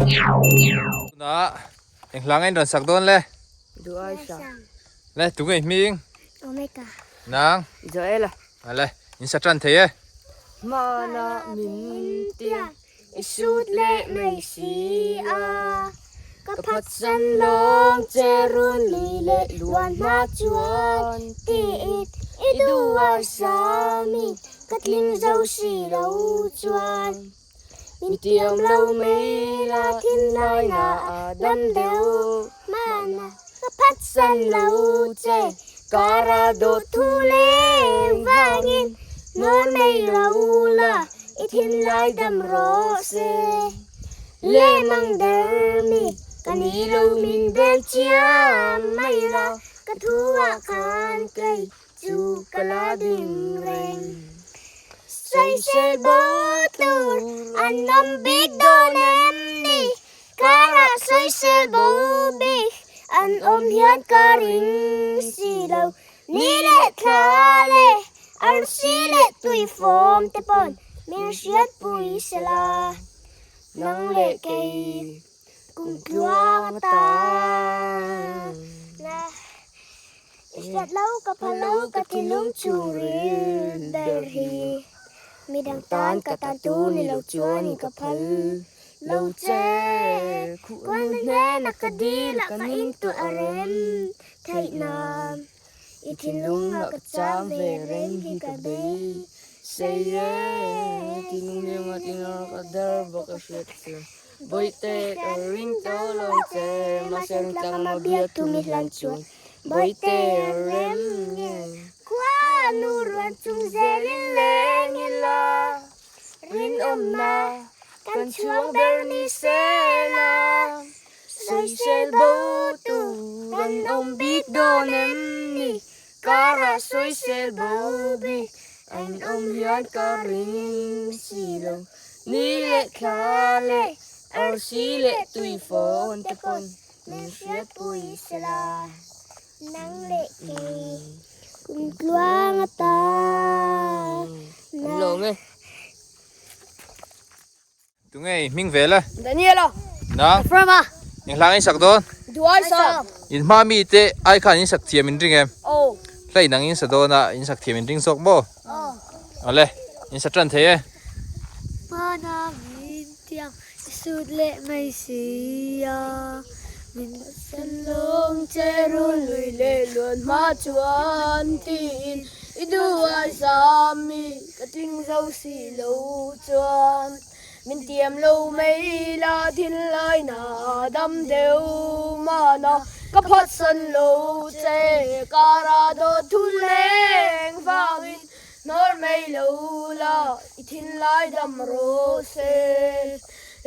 Tunah eng hla nge in rawn sak dawn le? Duai sang. Le tunge i hming? Omega. Nang? Joela. Ale, in sa tan thei e. Hmana min tia i sut leh mai si a. Ka phatsan lawng che run lui leh luan hma chuan tiin i duar sami ka tling zo si lo chuan. Min tiam lo mai la thinlai na a dam deuh hmana ka phatsan lo che kara dawt thu leng vangin hnawl mai lo la i thinlai dam rawh se. Lemang der mi ka ni lo min bel chiam mai la ka thu ah khan kei Chu ka la ding reng. Sawisel bo tur an awm bik dawn em ni? Karah sawisel bo bik an awm hian ka ring si lo. Ni leh thla leh arsi leh tui fawm te pawn min hriatpui sela. Nang leh kei kum tluang atan. I hriat lo ka pha lo ka thinlung chhungril ber hi midang tan ka tan tu ni lo chuan ka phal lo che. Kual na hnenah ka dil ah ka intuah a rem theih nan i thinlung ah ka chang ve reng hi ka beisei e. Thinlung liam a tinawr ka dar bawk a hriat chu Bawihte ka ring tawh lo che mahse ring tlang a biak thu mi hlan chuan Bawihte rem nge. Khua nu ruan chung zelin leng ila rinawmna kan chhuang ber ni sela sawisel bo tur an awm bik dawn em ni karah sawisel bo bik an awm hian ka ring si lo ni leh thla leh arsi leh tui fawn te pawn Min hriatpui sela nang leh kei kum tluang atan An lawm e. Tunge i hming vel e? Daniela. Nang? Ephraim-a. Eng hla nge i sak dawn? Duai sak. In hma mi te ai khan in sak thiam in ring em? Aw. Hla inang in sa dawn a, in sak thiam in ring zawk maw? Aw. Awle, in sa tan thei e. Hmana min tiang I sut leh mai si a, min san lawng che rul lui leh luan hma chuan tiin i duhai sam mi ka tling zo si lo chuan min tiam lo mai la thinlai na dam deuh mahna ka phatsan lo che kara dawt thu leng vangin Hnawr mai lo la i thinlai dam rawh se.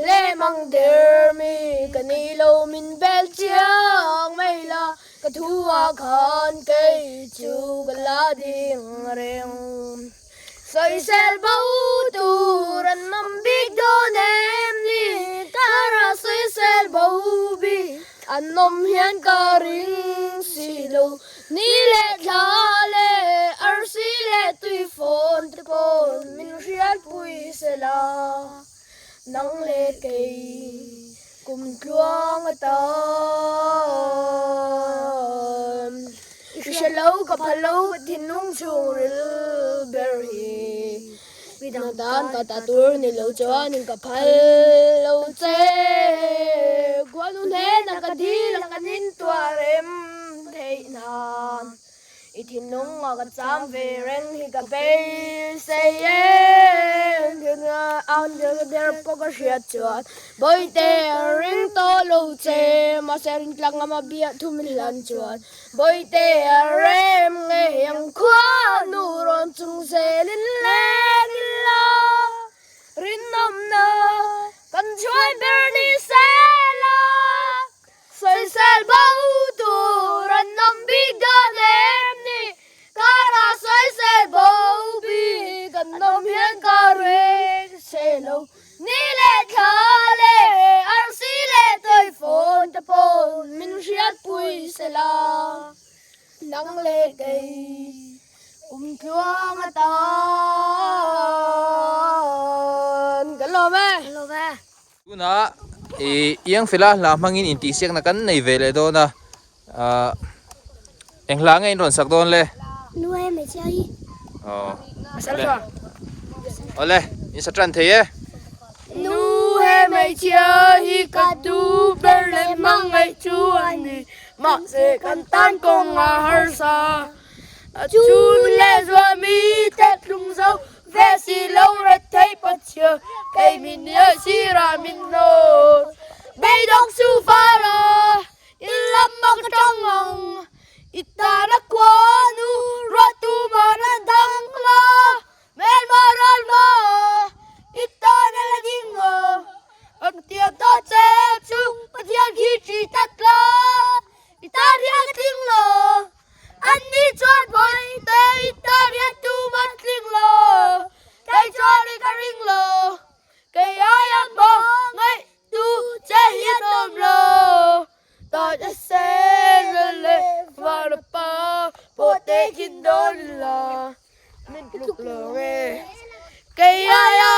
Lemang der mi ka ni lo min bel chiang mai la ka thu ah khan kei chu ka la ding reng. Sawisel bo tur an awm bik dawn em ni karah sawisel bo bik an awm hian ka ring si lo. Ni leh thla leh arsi leh tui fawn te pawn min hriatpui sela, nang leh kei kum tluang atan. I hre lo ka pha lo ka thinlung chhungril ber hi, midang tan ka ta tur ni lo chuanin ka phal lo che. Khuanu hnenah ka dil a kan intuah rem theih nan i thinlung a ka cham ve reng hi ka beisei e. Der pawh ka hriat chuan Bawihte ring tawh lo che mahse ring tlang a biah thu min hlan chuan Bawihte rem ngei ang khuanu rawn chung zelin leng ila rinawmna kan chhuai ber ni sela sawisel bo tur an awm bik dawn em ni karah sawisel bo bik an awm hian ka ring se lo. Ni leh thla leh arsi leh tawi fawn te pawn min hriatpui sela, nang leh kei kum tluang atan kan lawm e. Tunah I iang fela hla hmangin intihsiakna kan nei ve leh dawn a, ahh eng hla nge in rawn sak dawn le? Nu he hmeichhia hi. Aw le awle in sa tan thei e. Nu he hmeichhia hi ka duh ber leh hmangaih chu a ni, mahse kan tan kawng a harsa. A chun leh zuah mi te tlung zo ve si lo ret thei Pathian kei min nia sirah min hnawn. Beidawng su fara i lam a ka tang ang i tana khuanu ruah tu man an dang la hmelma ral ma i tana la ding a an tiam ta che chu Pathian khi thi tat la i tan riang a tling lo. Anni chuan Bawihte i ta riat tum an tling lo, kei chuan i ka ring lo, kei aia hmangaih tu che hi an awm lo. Taite sen leh vana pa pawh tehkhin dawn ila min tluk lo e. Kei aia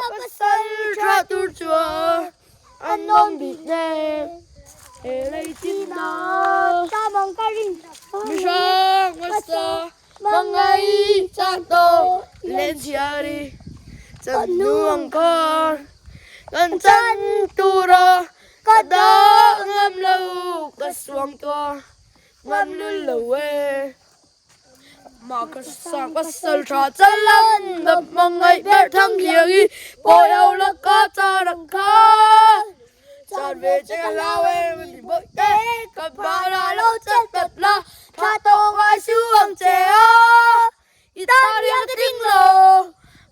pasal tha tur chuan An awm bik nen he lei tinna Mihrang hmasa hmangaih chak tawh len chhiari Chan hnu ang khan kan chan tura ka dah ngam lo ka suang tuah ngam lul lo e. Mah ka sang pasal tha chalan na hmangaih ber thang hiang i pawi ho la ka char ang kha Chan ve che ka hlau em mi bawih te ka hmar ah lo chat tlat la tha tawh ngai su ang che a i tan hian ka ding lo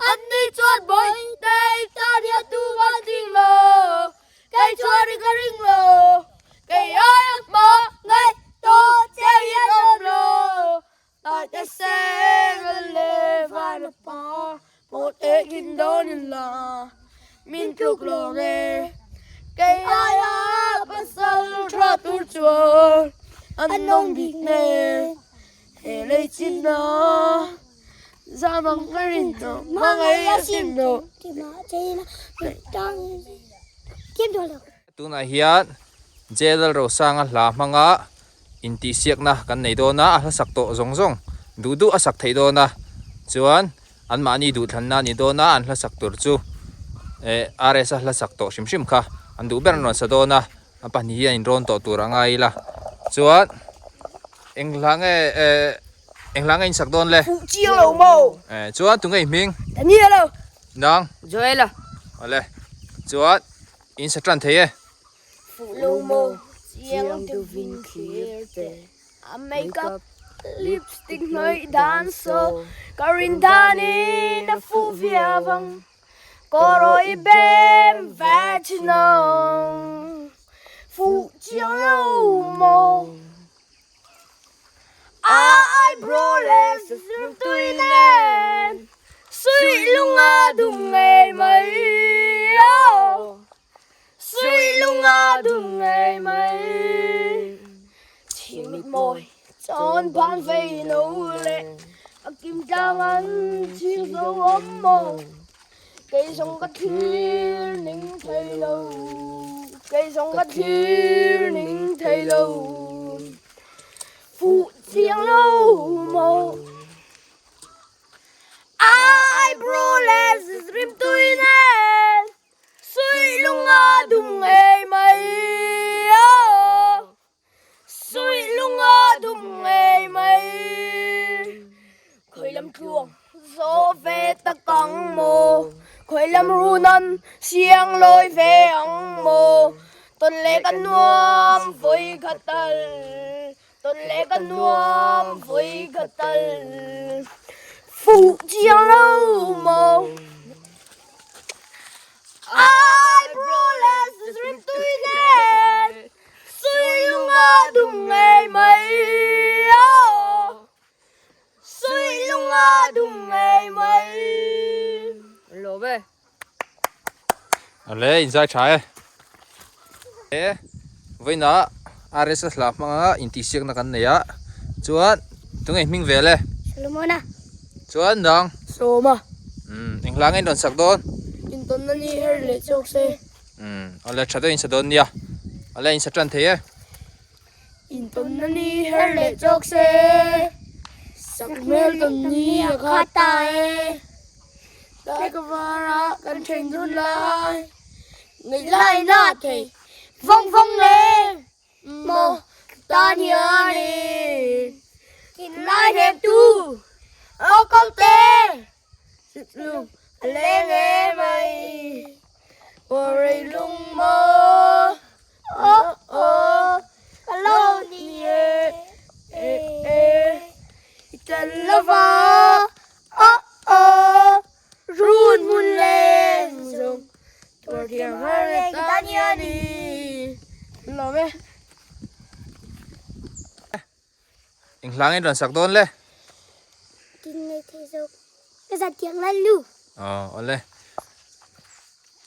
an ni chuan bawih te i tan hian tumah an ding lo Kei chuan i ka ring lo, kei aia hma ngaih tawh che hi an awm lo. Taite seng a le van a pa, pawh tehkin dawn in la, min tluk lawng e. Kei aia pasal tha tur chuan an awm bik nen, he lei chin a zam ang ka rin tawh hmangaih a sim lo. Tunah hian Jail Rosanga hla hmanga intihsiakna kan nei dawn a, a hla sak tawh zawng zawng duh duh a sak theih dawn a, chuan anmahni duhthlanna a ni dawn a, an hla sak tur chu eh RS a hla sak tawh hrim hrim kha an duh ber an rawn sa dawn a. A pahnih hi a inrawn tawh tur a ngai ila chuan eng hla nge eh eng hla nge insak dawn le Fuh chiang lo maw eh chuan tunge i hming Daniel lo Nang Joel a Awle chuan in sa tan thei e Fuh lo maw chiang deuhin thlir te a makeup lipstick hnawih dan saw ka rin danin a fuh viau ang. Kawrawi bem ve thin ang fuh chiang lo maw A eyebrow leh zir tui nen suih lung a dum ngei mai aw Suih lung a dum ngei mai Chimit mawi chawn ban vei lo leh a kim tlang an thil zo awm maw Kei zawng ka thlir ning thei lo Kei zawng ka thlir ning thei lo Fuh chiang lo maw Eyebrow leh rim tui nen Suih lung a dum ngei mai aw Suih lung a dum ngei mai Khawi lam tluang zawh ve tak ang maw Khawi lam run an siang lawi ve ang maw Tawn leh ka nuam vawi khat tal Tawn leh ka nuam vawi khat tal Fuh chiang lo maw Eyebrow leh rim tui nen Sui lung a dum ngei mai aw Sui lung a dum ngei mai Lawm e. Ale inzai tha e. E vawiinah RS a hla hmanga intihsiakna kan nei a chuan tunge hming vel e. Solomona. Chuan dang. Sawma. Umm eng hla nge in rawn sak dawn? Intawnna ni her leh chawk se. Umm awle tha deuh in sa dawn nia. Awle in sa tan thei e. Intawnna ni her leh chawk se, sakhmel tawn ni a khat ta e. Tlai ka vara kan then dun lai, ngaih lai na thei vawng vawng le maw ka tan hianin. Thinlai hnemtu aw ko te, Lung a leng em mai Aw rei lung maw Aw aw ka lo ni e e e I tel lova Aw aw run hmun leng zawng Tuar thiam har nge ka tan hian i Lawm e. Eng hla nge rawn sak dawn le? Tin nei thei zawk. Ka zat tiang lal lu. Aw, awle.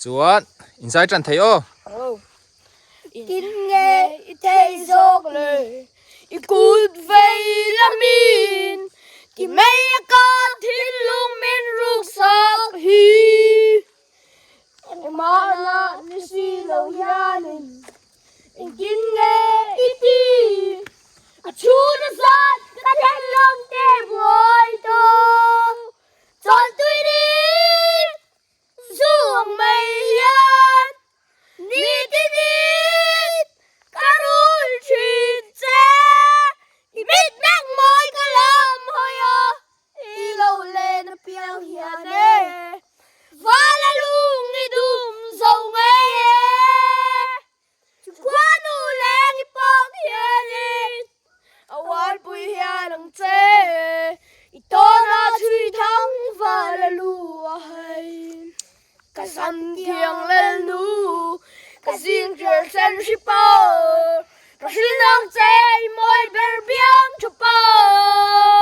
Chuan, in zai tan thei aw. Aw. Tin nge i thei zawk le? I kut vei lamin ti mei a ka thinlung min ruk sak hi. Engmah na ni si lo hianin Engtin nge i ti? A chhun a zat ka thlen lawng te buai tawh. Chawl tui rin zu ang mai hian ni tinin ka rul thin che. I mit mek mawi ka lam hawi a, i lo len apiang hian e. Vala lung i dum zo ngei e. Chukhuanu leng i pawk hianin a uarpui hian ang che. I tawna chhui thang vala lu a hai. Ka sam thiang lelnu, ka zing ṭial sen hri pawh. Ka hrilh ang che i mawi ber biang ṭha pawh.